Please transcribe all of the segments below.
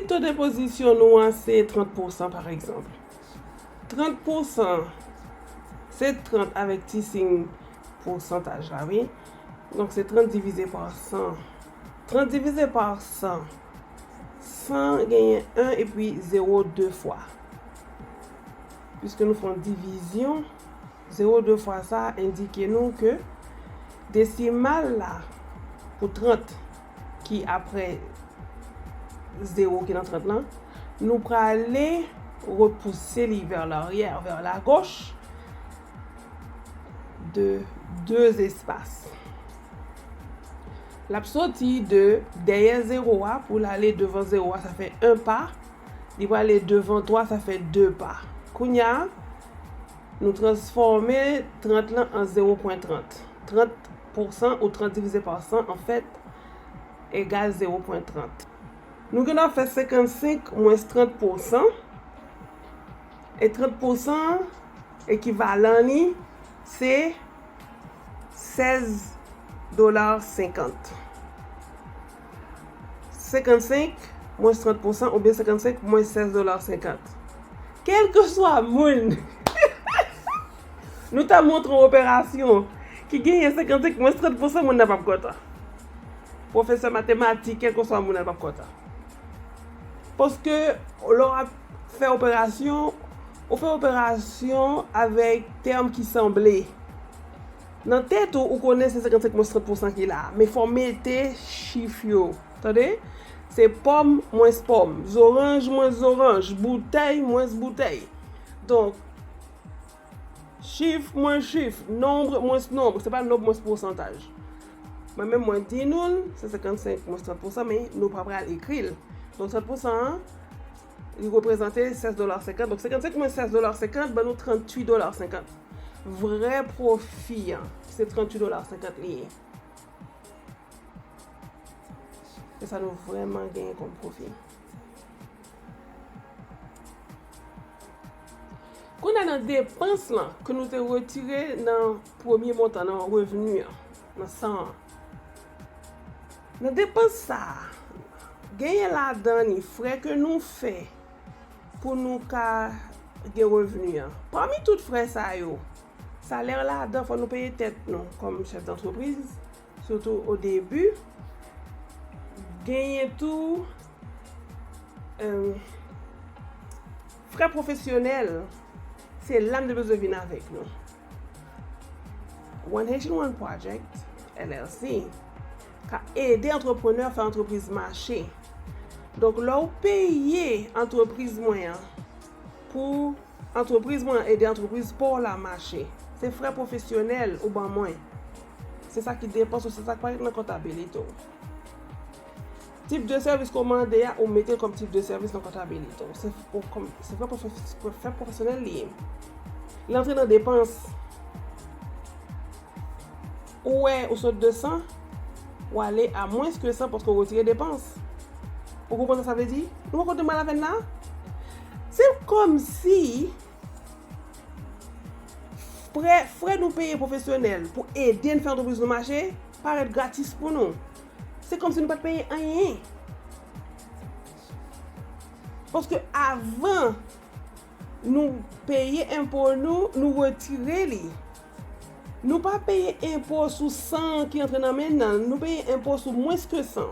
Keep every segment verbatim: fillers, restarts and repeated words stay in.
To depozisyon nou an se trant pousan, pa egzanp. Trant pousan, se trant avèk ti siy pousantaj la, wi. Donk, se trant divize pa san. Trant divize pa san, san genyen en epi zewo de fwa. Piske nou fè yon divizyon, zewo de fwa sa a endike nou ke desimal la pou trant ki apre zewo ki nan trant lan, nou prale repouse li vers l'arrière, vers la gauche, de de espas. L ap soti de dèyè zewo a pou l ale devan zewo a, sa fè en pa. Li prale devan twa, sa fè de pa. Kounye a, nou transfòme trant lan an zewo pwen trant. Trant pousan ou trant divize pa san, anfèt, egal zewo pwen trant. Nou gen dwa fè senkannsenk mwens trant pousan. E trant pousan, ekivalan li, se sèz dola senkant. Senkannsenk mwens trant pousan oubyen senkannsenk mwens sèz dola senkant. Kèlkeswa moun, nou ta montre yon operasyon ki genyen senkannsenk mwens trant pousan, moun nan p ap kontan. Pwofesè matematik, kèlkeswa moun nan p ap kontan. Paske lè w ap fè operasyon, ou fè operasyon avèk tèm ki sanble. Nan tèt ou, ou konnen se senkannsenk mwens trant pousan ki la, men fò w mete chif yo. Tande? Se pòm mwens pòm, zoranj mwens zoranj, boutèy mwens boutèy. Donk, chif mwens chif, nonb mwens nonb, se pa nonb mwens pousantaj. Mwen menm, mwen di nou l, se senkannsenk mwens trant pousan, men nou pa pral ekri l. Donk, trant pousan an, li reprezante sèz dola senkant. Donk, senkannsenk mwens sèz dola senkant ban nou tranntuit dola senkant. Vrè pwofi an, se tranntuit dola senkant li ye. Se sa nou vrèman genyen kòm pwofi. Kounye a, nan depans lan ke nou te retire nan premye montan, nan revni an, nan san an. Nan depans sa a, genyen ladan li frè ke nou fè pou nou ka gen revni an. Pami tout frè sa yo, salè ladan, fò nou peye tèt nou kòm chèf dantrepriz, sitou o debi. Genyen tou, eh, frè pwofesyonèl, se la m te bezwen vin avèk nou. One Haitian One Project, L L C, ka ede antreprenè fè antrepriz mache. Donk, lè w peye antrepriz mwen an pou antrepriz mwen an ede antrepriz pa w la mache, se frè pwofesyonèl ou ban mwen. Se sa ki depans ou, se sa k parèt nan kontabilite w. Tip de sèvis ke w mande a, ou mete l kòm tip de sèvis nan kontabilite w. Se, ou kòm, se frè pwofes-, frè pwofesyonèl li ye. Li antre nan depans. Ou wè, ou sot de san, ou ale a mwens ke san paske w retire depans. Ou konprann sa sa vle di? Nou konprann kote m pral avè n la? Se kòmsi frè, frè nou peye pwofesyonèl pou ede n fè antrepriz nou mache, parèt gratis pou nou. Se kòmsi nou pa t peye anyen. Paske avan nou peye enpo nou, nou retire li. Nou pa peye enpo sou san ki antre nan men n nan, nou peye enpo sou mwens ke san.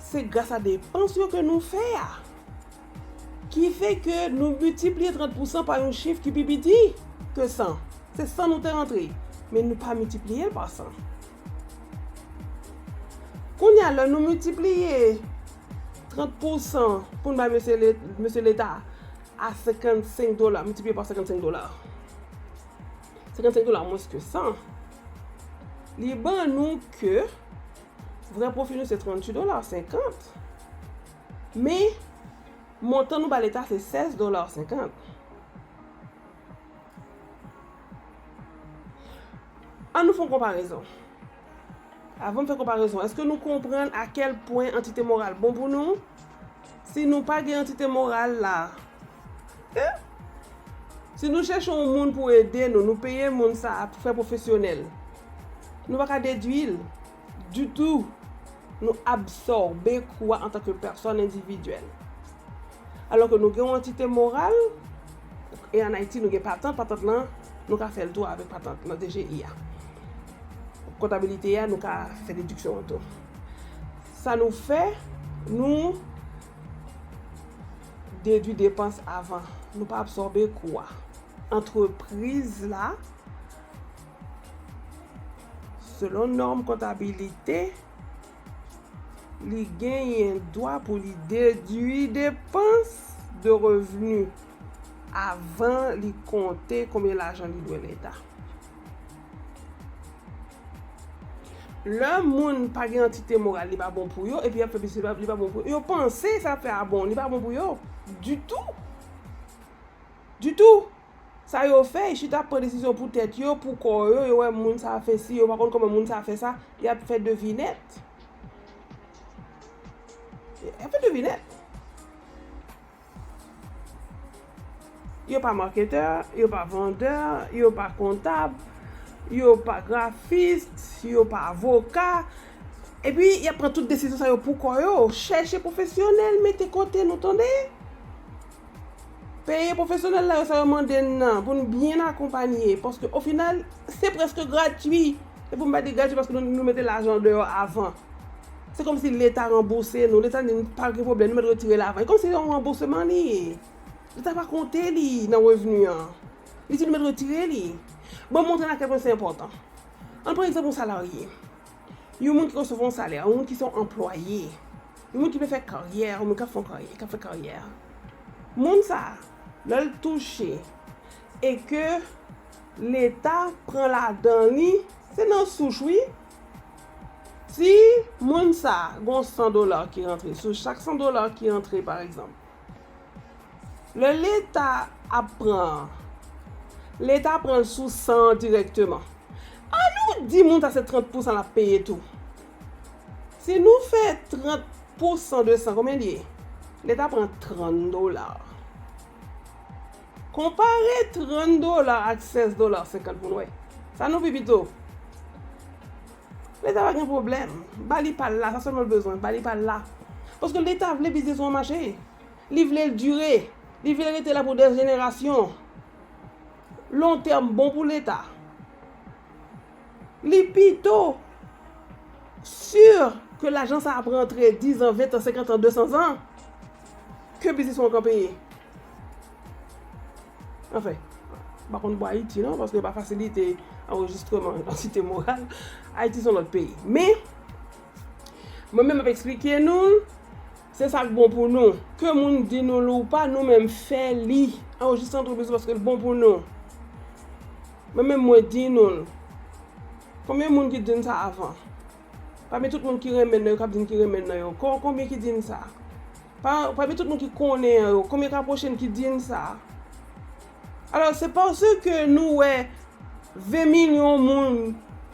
Se gras a depans yo ke nou fè a ki fè ke nou miltipliye trant pousan pa yon chif ki pi piti ke san. Se san nou te rantre, men nou pa miltipliye l pa san. Kounye a, lè nou miltipliye trant pousan pou n bay mesye le-, mesye Leta a senkannsenk dola, miltipliye pa senkannsenk dola. Senkannsenk dola mwens ke san. Li ban nou ke vrè pwofi nou se tranntuit dola senkant. Men, montan nou ba Leta se sèz dola senkant. Ann nou fè yon konparezon. Avan m fè konparezon, èske nou konprann a kèl pwen antite moral bon pou nou? Si nou pa gen antite moral la, eh? Si nou chèche yon moun pou ede nou, nou peye moun sa a frè pwofesyonèl, nou pa ka dedwi l ditou. Nou absòbe kou a antanke pèsòn endividyèl. Alò ke nou gen yon antite moral, e ann Ayiti nou gen patant, patant lan, nou ka fè l tou avèk patant nan D G I a. Kontabilite a, nou ka fè dediksyon an tou. Sa nou fè, nou dedui depans avan. Nou pa absòbe kou a. Antrepriz la, selon nòm kontabilite, li genyen dwa pou li dedui depans de revni avan li konte konbyen lajan li dwe Leta. Lè moun pa gen antite moral, li pa bon pou yo, epi y ap fè piblisite, li pa bon pou yo. Yo panse sa y ap fè a bon, li pa bon pou yo. Ditou. Ditou. Sa yo fè, y chita ap pran desizyon pou tèt yo, pou kò yo, yo wè moun sa a fè si, yo pa konn kòman moun sa a fè sa, y ap fè devinèt. Y ap fè devinèt. Yo pa maketè, yo pa vandè, yo pa kontab, yo pa grafis, yo pa avoka. Epi, y ap pran tout desizyon sa yo pou kò yo. Chèche pwofesyonèl, mete kote nou, tande. Peye pwofesyonèl la yo sa yo mande n nan, pou n byen akonpaye, paske o final, se prèske gratui. Se pou m pa di gratui paske nou, nou mete lajan deyò avan. Se kòmsi Leta ranbouse nou. Leta di n pa gen pwoblèm, nou mèt retire l avan. E kòmsi se yon ranbouseman li ye. Leta pa konte li nan revni an. Li di nou mèt retire li. Bon, m montre n a quel point se enpòtan. Ann pran egzanp yon salarye. Yon moun ki resevwa yon salè, yon moun ki se yon anplwaye, yon moun ki vle fè karyè, yon moun k ap fè yon karyè, k ap fè karyè. Moun sa, lè l touche, e ke Leta pran ladan li, se nan souch, wi. Si moun sa gon san dola ki rantre, sou chak san dola ki rantre, pa egzanp, lè Leta ap pran an, Leta pran l sou san an dirèkteman. Ann nou di moun sa se trant pousan l ap peye tou. Si nou fè trant pousan de san, konbyen li ye? Leta pran trant dola. Konpare trant dola ak sèz dola senkant pou n wè. Sa nou pi pito? Leta pa gen pwoblèm. Ba li pa l la, sa sèlman l bezwen, ba li pa l la. Paske Leta vle biznis ou an mache. Li vle l dire. Li vle l rete la pou dè jenerasyon. Lon tèm bon pou Leta. Li pito si ke lajan sa ap rantre diz an, ven an, senkant an, de san zan, ke biznis ou an kanpe. Anfen, m pa konn pou Ayiti non, paske yo pa fasilite anrejistreman antite moral. Ayiti se yon lòt peyi. Men, mwen menm m ap eksplike nou l, se sa k bon pou nou. Ke moun di nou l ou pa, nou menm fè li. Anrejistre antrepriz ou paske l bon pou nou. Mwen menm mwen di nou l. Konbyen moun ki di n sa avan? Pami tout moun ki renmen n nan yo, k ap di n ki renmen n nan yo, kon-, konbyen ki di n sa? Pa, pami tout moun ki konnen an yo, konbyen k apwoche n ki di n sa? Alò, se paske nou wè ven milyon moun,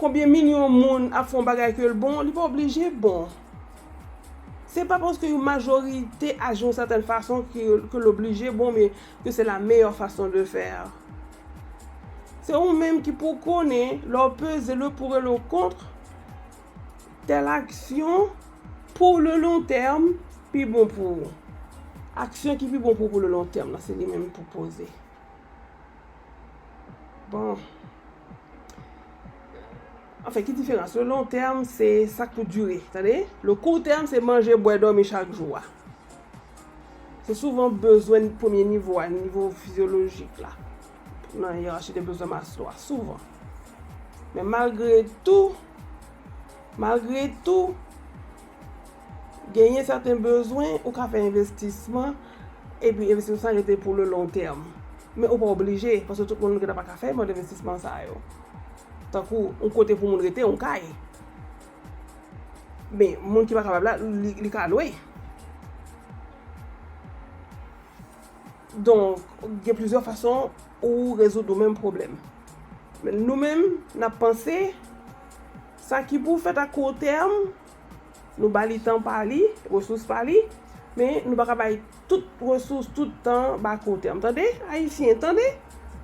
konbyen milyon moun ap fè yon bagay ke l bon, li pa oblije bon. Se pa paske yon majorite aji yon sètèn fason ke, ke l oblije bon, men ke se la meyè fason de fè. Se ou menm ki pou konnen, lè w peze le pour et le contre, tèl aksyon pour le long terme pi bon pou ou. Aksyon ki pi bon pou ou pour le long terme la, se li menm pou poze. Bon. Anfen, ki diferans? Le long terme, se sa k pou dire, tande? Le court terme, se manje, bwè, dòmi chak jou a. Se souvan bezwen premye nivo a, nivo fizyolojik la, nan yerachi de bezwen Maslow a, souvan. Men malgre tou, malgre tou, genyen sèten bezwen, ou ka fè envestisman, epi envestisman sa rete pour le long terme. Men ou pa oblije, paske tout moun gentan pa ka fè mòd envestisman sa yo. Tankou, yon kote pou moun rete, yon kay. Men, moun ki pa kapab la, li, li ka lwe. Donk, gen plizyè fason ou rezoud ou menm pwoblèm. Men nou menm, n ap panse, sa ki pou fèt a kou tèm, nou ba li tan pa li, resous pa li, men nou pa ka bay tout resous, tout tan ba kou tèm. Tande, Ayisyen, tande,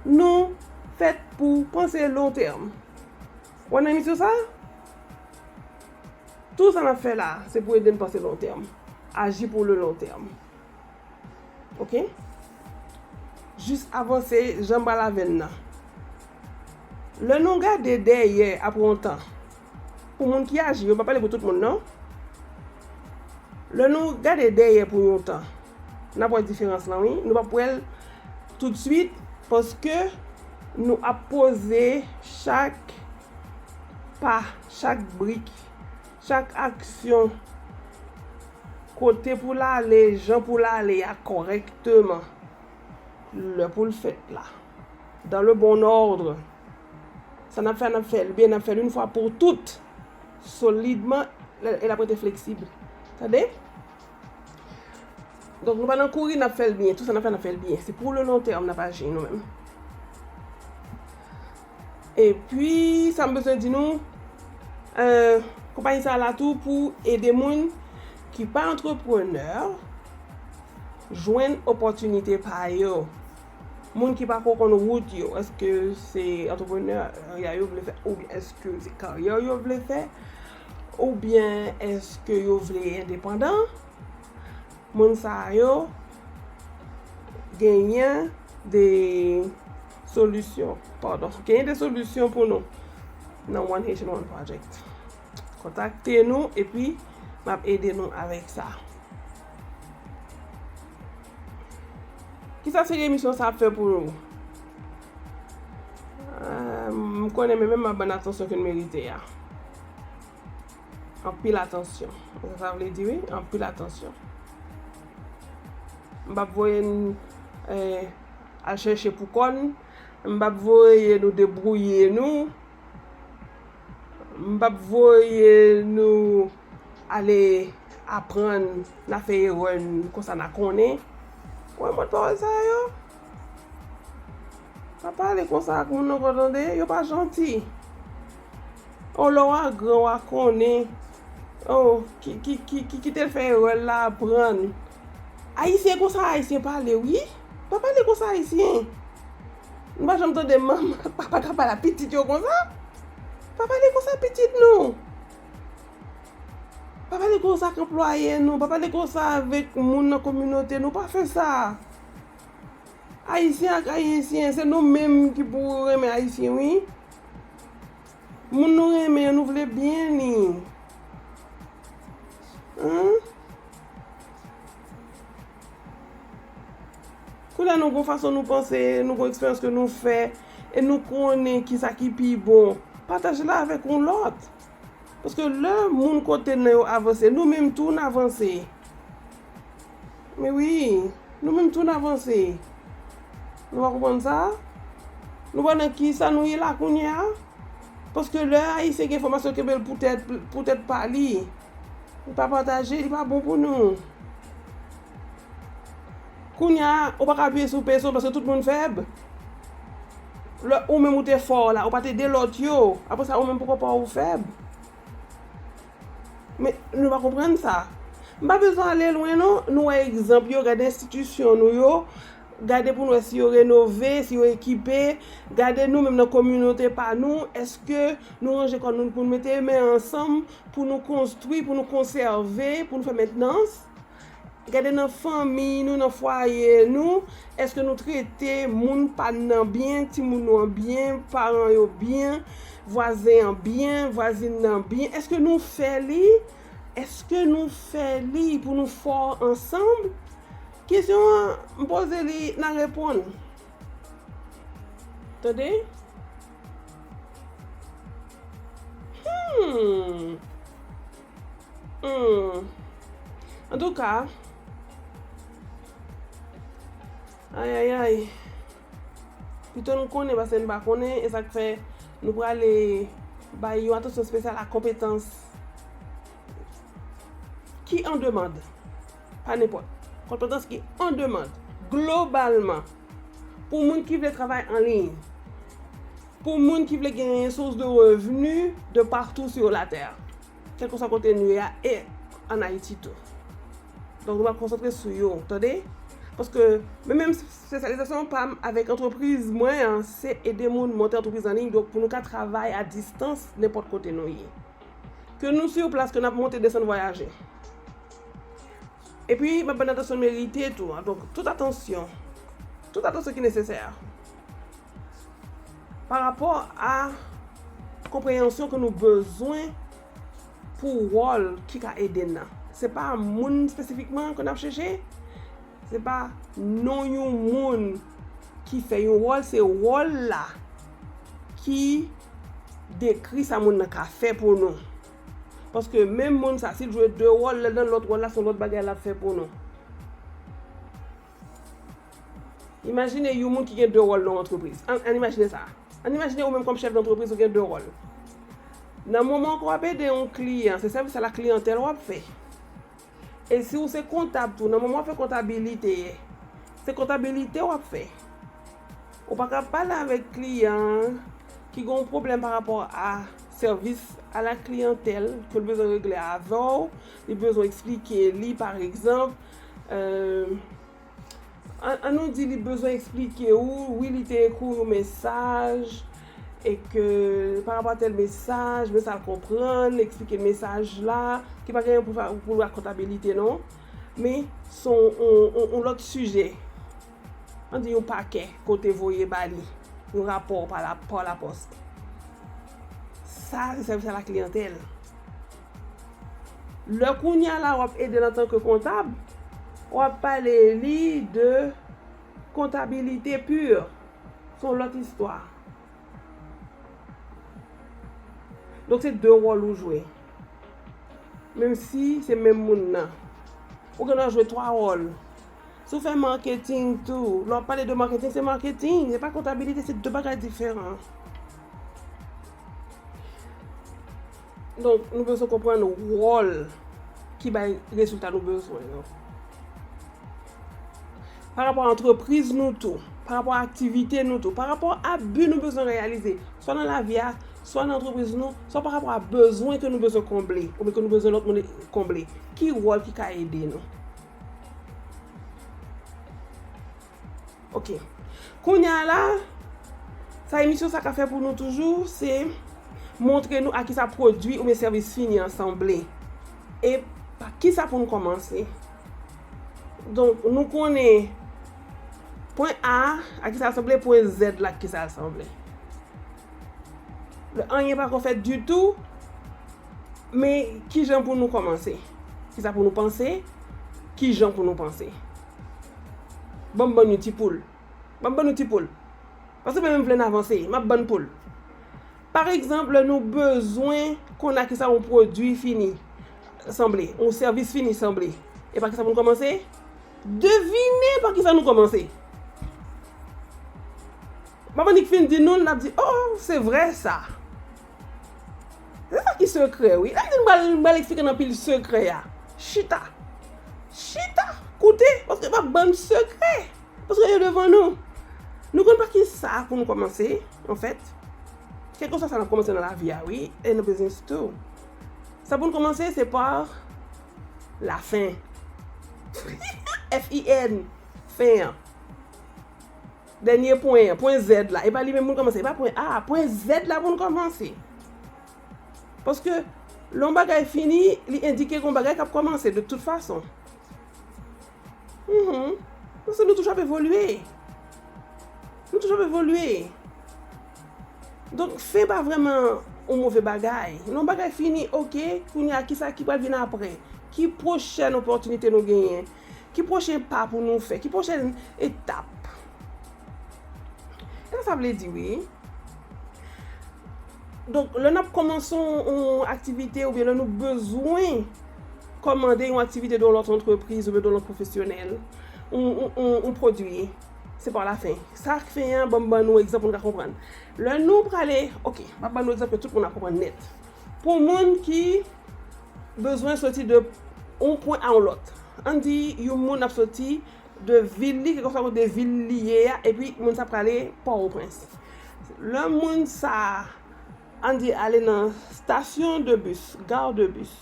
nou fèt pou panse long tèm. Ou wè nan emisyon sa? Tout sa n ap fè la, se pou ede n panse long tèm. Aji pou le long tèm. Ok? Jis avanse jan m pral avè n nan. Lè nou gade dèyè apre yon tan, pou moun ki aji yo, m pa pale pou tout moun non. Lè nou gade dèyè pou yon tan, n ap wè diferans lan wi. Nou p ap wè l toutswit paske nou ap poze chak pa, chak brik, chak aksyon, kote pou l ale, jan pou l ale a kòrèkteman. Lè pou l fèt la. Dans le bon ordre. Sa n ap fè, n ap fè l byen, n ap fè l yon fwa pou tout. Solidman, e l ap rete fleksib. Tande? Donk, nou pa nan kouri, n ap fè l byen. Tout sa n ap fè, n ap fè l byen. Se pou le long tèm n ap aji nou menm. Epi, sa m bezwen di nou, eh, konpayi sa a la tou pou ede moun ki pa antreprenè jwenn opòtinite pa yo. Moun ki pako konn wout yo, èske se antreprenarya yo vle fè, oubyen èske se karyè yo vle fè, oubyen èske yo vle endepandan? Moun sa yo genyen de solisyon, padon, genyen de solisyon pou nou nan One Haitian One Project. Kontakte nou epi m ap ede nou avèk sa. Kisa seri emisyon sa ap fè pou nou? Eh, m konnen men menm m ap ban n atansyon ke n merite a. Anpil atansyon. Sa sa vle di wi, anpil atansyon. M p ap voye n, eh, al chèche pou kò n. M p ap voye nou debwouye nou. M p ap voye nou ale aprann, n a fè erè n konsa n a konnen. Wè mòd pawòl sa yo. Pa pale konsa ak moun ankò tande, yo pa janti. O lè w a gran w a konnen. O ki, ki, ki, ki kite l fè erè l la aprann. Ayisyen konsa Ayisyen pale wi. Pa pale konsa Ayisyen. Nou pa janm tande manman ak papa k ap pale a pitit yo konsa. Pa pale konsa pitit nou. Pa pale konsa ak anplwaye nou. Pa pale konsa avèk moun nan kominote nou. Pa fè sa. Ayisyen ak Ayisyen, se nou menm ki pou renmen Ayisyen wi. Moun nou renmen an, nou vle byen li. Hein? Kounye a nou gon fason nou panse, nou gon eksperyans ke nou fè, e nou konnen kisa ki pi bon. Pataje l avèk yon lòt. Paske lè moun kote n nan yo avanse, nou menm tou n avanse. Men wi, nou menm tou n avanse. Nou pa konprann sa? Nou pa nan kisa nou ye la kounye a? Paske lè Ayisyen gen enfòmasyon, kenbe l pou tèt, pou tèt pa li. Li pa pataje, li pa bon pou nou. Kounye a, ou pa ka apiye sou pèsonn paske tout moun fèb. Lè ou menm ou te fò la, ou pa t ede lòt yo. Apre sa, ou menm poko pa ou fèb. Men, nou pa konprann sa. M pa bezwen ale lwen non, nou wè egzanp yo, gade enstitisyon nou yo, gade pou n wè si yo renove, si yo ekipe, gade nou menm nan kominote pa nou, èske nou ranje kò nou pou n mete men ansanm, pou nou konstwi, pou nou konsève, pou nou fè mentnans? Gade nan fanmi nou, nan fwaye nou, èske nou trete moun pa n nan byen, timoun nou an byen, paran yo byen, vwazen an byen, vwazin nan byen? Èske nou fè li? Èske nou fè li pou nou fò ansanm? Kesyon an, m poze li, n a reponn. Tande? Hmm. Hmm. Antouka, ay, ay, ay. Pito n konnen pase n pa konnen, e sa k fè nou prale bay yon atansyon espesyal a konpetans ki an demann. Pa nenpòt. Konpetans ki an demann, globalman, pou moun ki vle travay an liy, pou moun ki vle genyen sous de revni de partou sur la tè, kèlkeswa kote nou ye a, e ann Ayiti tou. Donk, nou va konsantre sou yo, tande? Paske, men menm espesyalizasyon pa m avèk antrepriz mwen an, se ede moun monte antrepriz an liy, donk, pou nou ka travay a distans, nenpòt kote nou ye. ke nou sou plas, ke n ap monte desann vwayaje. Epi, m ap ban n atansyon merite tou. Donk, tout atansyon, tout atansyon ki nesesè pa rapò a konpreyansyon ke nou bezwen pou wòl ki ka ede n nan. Se pa moun espesifikman ke n ap chèche, se pa non yon moun ki fè yon wòl, se wòl la ki dekri sa moun nan ka fè pou nou. Paske menm moun sa, si l jwe de wòl, lè l nan lòt wòl la, se yon lòt bagay l ap fè pou nou. Imajine yon moun ki gen de wòl nan yon antrepriz. Ann, ann imajine sa. Ann imajine ou menm kòm chèf dantrepriz, ou gen de wòl. Nan moman ke w ap ede yon kliyan, se sèvis a la kliyantèl w ap fè. E si w se kontab tou, nan moman w ap fè kontabilite, se kontabilite w ap fè. Ou pa ka pale avèk kliyan an ki gen yon pwoblèm pa rapò a sèvis a la kliyantèl ke l bezwen regle avè w, li bezwen eksplike li, pa egzanp, euh, an, an nou di li bezwen eksplike w, wi, li te ekri w yon mesaj, e ke pa rapò a tèl mesaj, men sa l konprann, eksplike l mesaj la, ki pa gen pou, pou l wè ak kontabilite non, men se yon, yon, yon, yon lòt sijè. Ann di yon pakè ke w te voye ba li, yon rapò pa la, pa lapòs. Sa, se sèvis a la kliyantèl. Lè kounye a la w ap ede l antanke kontab, w ap pale li de kontabilite pur. Se yon lòt istwa. Donk, se de wòl ou jwe. Menm si se menm moun nan. Ou gen dwa jwe twa wòl. Si w fè maketing tou, lè w ap pale de maketing, se maketing, se pa kontabilite, se de bagay diferan. Donk, nou bezwen konprann wòl ki bay rezilta nou bezwen yo. Pa rapò a antrepriz nou tou, pa rapò a aktivite nou tou, pa rapò a bi nou bezwen reyalize, swa nan lavi a, swa nan antrepriz nou, swa pa rapò a bezwen ke nou bezwen konble, oubyen ke nou bezwen lòt moun konble. Ki wòl ki ka ede nou? Ok. Kounye a la, sa emisyon sa ka fè pou nou toujou, se montre nou a kisa pwodui oubyen sèvis fini an sanble. E pa kisa pou nou kòmanse. Donk, nou konnen pwen A, a kisa l sanble, pwen Z la, a kisa l sanble. Anyen pako fèt ditou, men kijan pou nou kòmanse? Kisa pou nou panse? Kijan pou nou panse? Ban m ban nou ti poul. Ban m ban nou ti poul. Paske mwen menm vle n avanse, m ap ban n poul. Pa egzanp, lè nou bezwen konn a kisa yon pwodui fini sanble, yon sèvis fini sanble, e pa kisa pou nou kòmanse? Devine pa kisa nou kòmanse. M ap annik fin di nou l, n ap di, oh, se vre sa. Se sa ki sekrè, wi. Lè m di m pral, m pral eksplike n anpil sekrè a. Chita. Chita. Koute. Paske m ap ban n sekrè. Paske yo devan nou. Nou konn pa kisa pou nou kòmanse, anfèt. Kèlkeswa sa n ap kòmanse nan lavi a, wi. E nan biznis tou. Sa pou n kòmanse, se pa lafen. F I N. Fen an. Dènye pwen an, pwen Z la. E pa li menm pou n kòmanse. E pa pwen A, pwen Z la pou n kòmanse. Paske, lè yon bagay fini, li endike gen yon bagay k ap kòmanse, de tout fason. Mhm. Paske nou toujou ap evolye. Nou toujou ap evolye. Donk, fen pa vrèman yon move bagay. Lè yon bagay fini, ok, kounye a, kisa ki pral vin apre? Ki pwochèn opòtinite nou genyen? Ki pwochen pa pou nou fè? Ki pwochèn etap? E sa sa vle di, wi. Donk, lè n ap kòmanse yon, yon aktivite oubyen lè nou bezwen kòmande yon aktivite de yon lòt antrepriz oubyen de yon lòt pwofesyonèl, yon, yon, yon, yon pwodui, se pa lafen. Sa k fen an, ban m ban nou egzanp pou nou ka konprann. Lè nou prale, ok, m ap ban nou egzanp ke tout moun ap konprann nèt. Pou moun ki bezwen soti de yon pwen a yon lòt. Ann di, yon moun ap soti de vil li, kèlkeswa kote vil li ye a, epi moun sa prale Pòtoprens. Lè moun sa, ann di, ale nan stasyon de bis, gare de bus,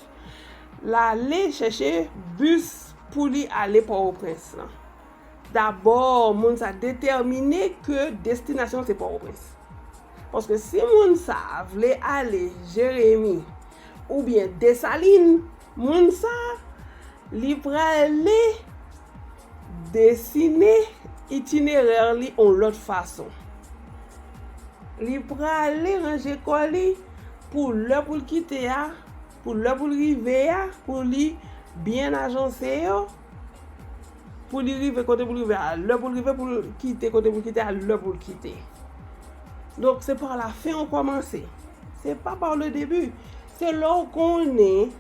l ale chèche bis pou li ale Pòtoprens lan. Dabò, moun sa detèmine ke destinasyon se Pòtoprens. Paske si moun sa vle ale Jeremi, oubyen Desalin, moun sa, li prale desine itinerè li yon lòt fason. Li prale ranje kò li pou lè pou l kite a, pou lè pou l rive a, pou li byen ajanse yo, pou li rive kote pou l rive a, lè pou l rive, pou l kite kote pou l kite a, lè pou l kite. Donk, se pa la fen ou kòmanse. Se pa pa le début. Se lè w konnen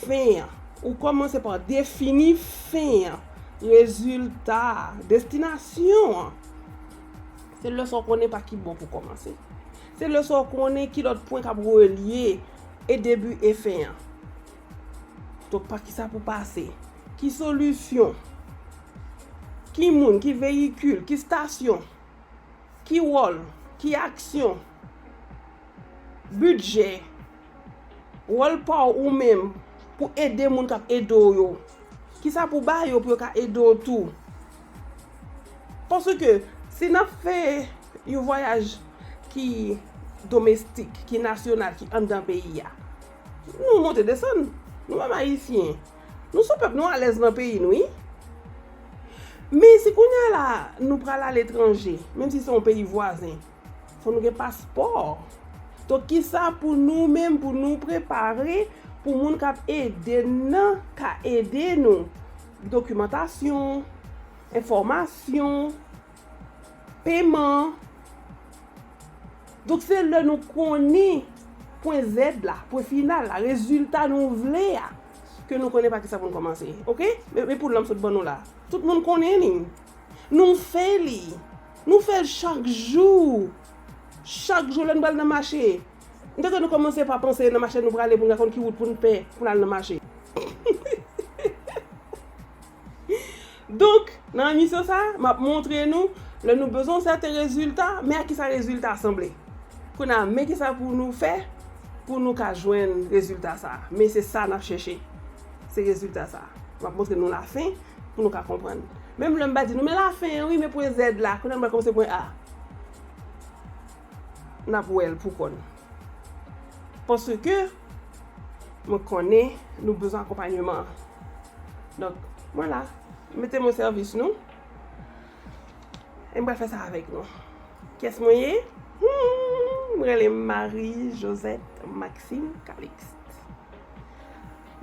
fen an. Ou kòmanse pa defini fen an, rezilta a, destinasyon an. Se lè sa w konnen pa ki bò pou kòmanse. Se lè sa w konnen ki lòt pwen k ap relye e debi e fen an. Donk, pa ki sa pou pase? Ki solisyon? Ki moun? Ki veyikil? Ki stasyon? Ki wòl? Ki aksyon? Bidjè? Wòl pa w ou menm pou ede moun k ap ede w yo? Kisa pou ba yo pou yo ka ede w tou? Paske si n ap fè yon vwayaj ki domestik, ki nasyonal, ki anndan peyi a, nou monte desann. Nou menm Ayisyen, nou se pèp, nou alèz nan peyi nou, wi. Men si kounye a la, nou pral aletranje, menm si se yon peyi vwazen, fò nou gen paspò. Donk, kisa pou nou menm, pou nou prepare pou moun k ap ede n nan ka ede nou? Dokimantasyon, enfòmasyon, peman. Donk, se lè nou konnen pwen Z la, pwen final la, rezilta nou vle a, ke nou konnen pa kisa pou n kòmanse. Oke? Men, men pou l la m sot ban nou la. Tout moun konnen li. Nou fè li. Nou fè l chak jou. Chak jou lè n pral nan mache. Nèk nou kòmanse pa panse nan mache nou prale pou n ka konn ki wout pou n pè pou n al nan mache. Donk, nan emisyon sa, m ap montre nou, lè nou bezwen yon sèten rezilta, men a kisa rezilta a sanble. Kounye a, men kisa pou nou fè pou nou ka jwenn rezilta sa. Men se sa n ap chèche. Se rezilta sa. M ap montre nou lafen pou nou ka konprann. Menm lè m pa di nou, men lafen an, wi, men pwen Z la, kounye a nou pral kòmanse pwen A. N ap wè l pou kò n. Paske mwen konnen nou bezwen akonpanyeman. Donk, mwen la. Mete m o sèvis nou. E m pral fè sa avèk nou. Kiyès mwen ye? Hmm, mwen rele Marie Josette Maxime Calixte.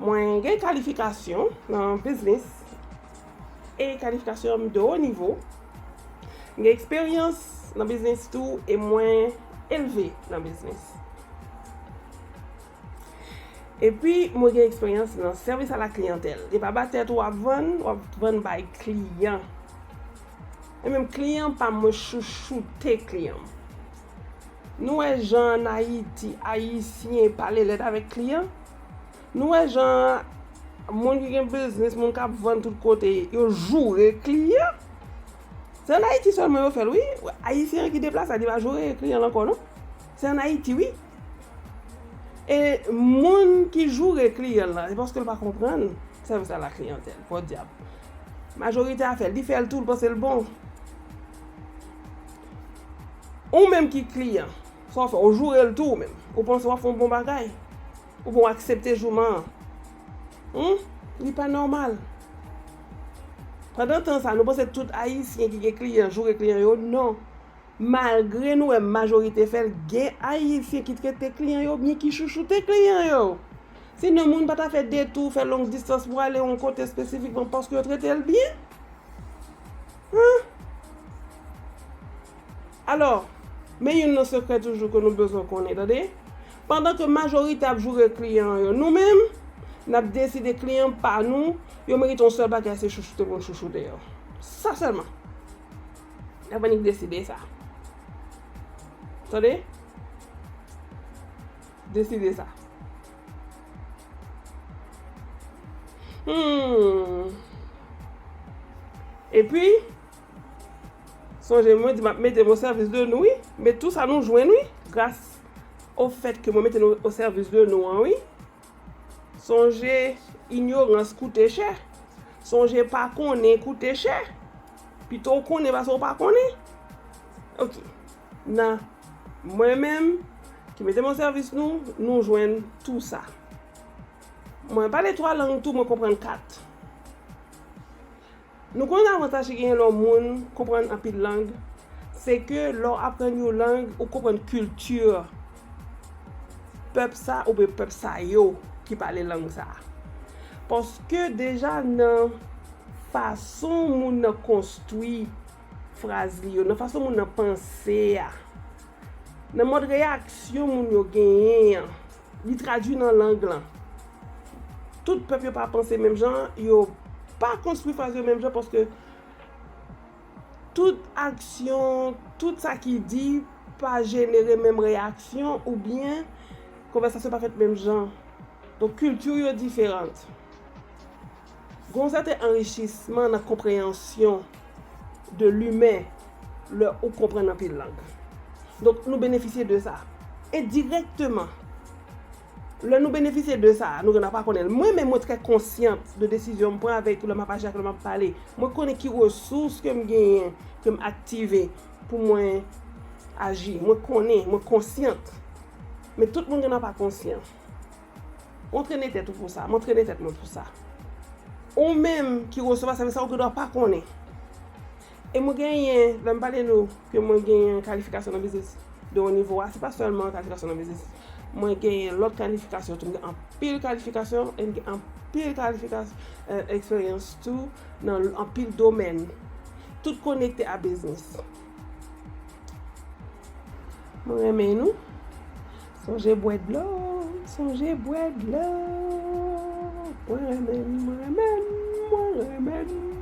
Mwen gen kalifikasyon nan biznis e kalifikasyon de wo nivo. Mwen gen eksperyans nan biznis tou e mwen elve nan biznis. Epi, mwen gen eksperyans nan sèvis a la kliyantèl. E pa ba tèt ou ap vann, w ap vann bay kliyan. E menm kliyan pa m, mwen chouchoute kliyan m. Nou wè jan ann Ayiti, Ayisyen pale lèd avèk kliyan? Nou wè jan moun ki gen biznis, moun k ap vann tout kote, yo joure kliyan? Se ann Ayiti sèlman yo fè l, wi. Ayisyen an ki deplase a, li pa joure kliyan l ankò, non. Se ann Ayiti, wi. E moun ki joure kliyan l lan, se paske l pa konprann sèvis a la kliyantèl, pòdyab. Majorite a fè l, li fè l tou, l panse l bon. Ou menm ki kliyan, sa w fè, ou joure l tou ou menm. Ou panse w ap fè yon bon bagay. Oubyen w aksepte jouman an. Hmm? Li pa nòmal. Pandan tan sa, nou panse tout Ayisyen ki gen kliyan joure kliyan yo? Non. Malgre nou wè majorite fè l, gen Ayisyen ki trete kliyan yo byen, ki chouchoute kliyan yo. Sinon, moun pa ta fè detou, fè long distans pou ale yon kote espesifikman paske yo trete l byen. Huh? Alò, men youn nan sekrè toujou ke nou bezwen konnen, tande. Pandan ke majorite ap joure kliyan yo, nou menm, n ap deside kliyan pa nou, yo merite yon sèl bagay, se chouchoute pou n chouchoute yo. Sa sèlman. N ap annik deside sa. Tande? Deside sa. Hmm. Epi, sonje mwen di m ap mete m o sèvis de nou, wi. Men tou sa nou jwenn, wi. Gras o fèt ke mwen mete nou o sèvis de nou an, wi. Sonje, inyorans koute chè. Sonje, pa konnen koute chè. Pito w konnen pase w pa konnen. Ok. Nan mwen menm, ki mete m o sèvis nou, nou jwenn tou sa. Mwen pale twa lang tou, mwen konprann kat. Nou konn avantaj ki genyen lè yon moun konprann anpil lang, se ke lè w aprann yon lang, ou konprann kilti pèp sa oubyen pèp sa yo ki pale lang sa. Paske deja nan fason moun nan konstwi fraz li yo, nan fason moun nan panse a, nan mòd reyaksyon moun yo genyen an, li tradui nan lang lan. Tout pèp yo pa panse menm jan, yo pa konstwi fraz yo menm jan, paske tout aksyon, tout sa ki di pa jenere menm reyaksyon oubyen konvèsasyon pa fèt menm jan. Donk, kilti yo diferan. Gen yon sèten anrichisman nan konpreyansyon de limen lè ou konprann anpil lang. Donk, nou benefisye de sa. Endirèkteman, lè nou benefisye de sa, nou gen dwa pa konnen l. Mwen menm, mwen trè konsyant de desizyon m pran avèk lè m ap aji ak lè m ap pale. Mwen konnen ki resous ke m genyen, ke m aktive pou mwen aji. Mwen konnen, mwen konsyant. Men tout moun gen dwa pa konsyan. Mwen antrene tèt ou pou sa, mwen antrene tèt mwen pou sa. Ou menm ki resevwa sèvis sa, ou gen dwa pa konnen. E mwen genyen, lè m pale nou ke mwen genyen kalifikasyon nan biznis de wo nivo a, se pa sèlman kalifikasyon nan biznis. Mwen genyen lòt kalifikasyon tou, mwen gen anpil kalifikasyon, e m gen anpil kalifikasyon, eh, eksperyans tou nan anpil domèn. Tout konekte a biznis. Mwen renmen nou. Sonje bwè dlo, sonje bwè dlo. Mwen renmen, mwen renmen, mwen renmen.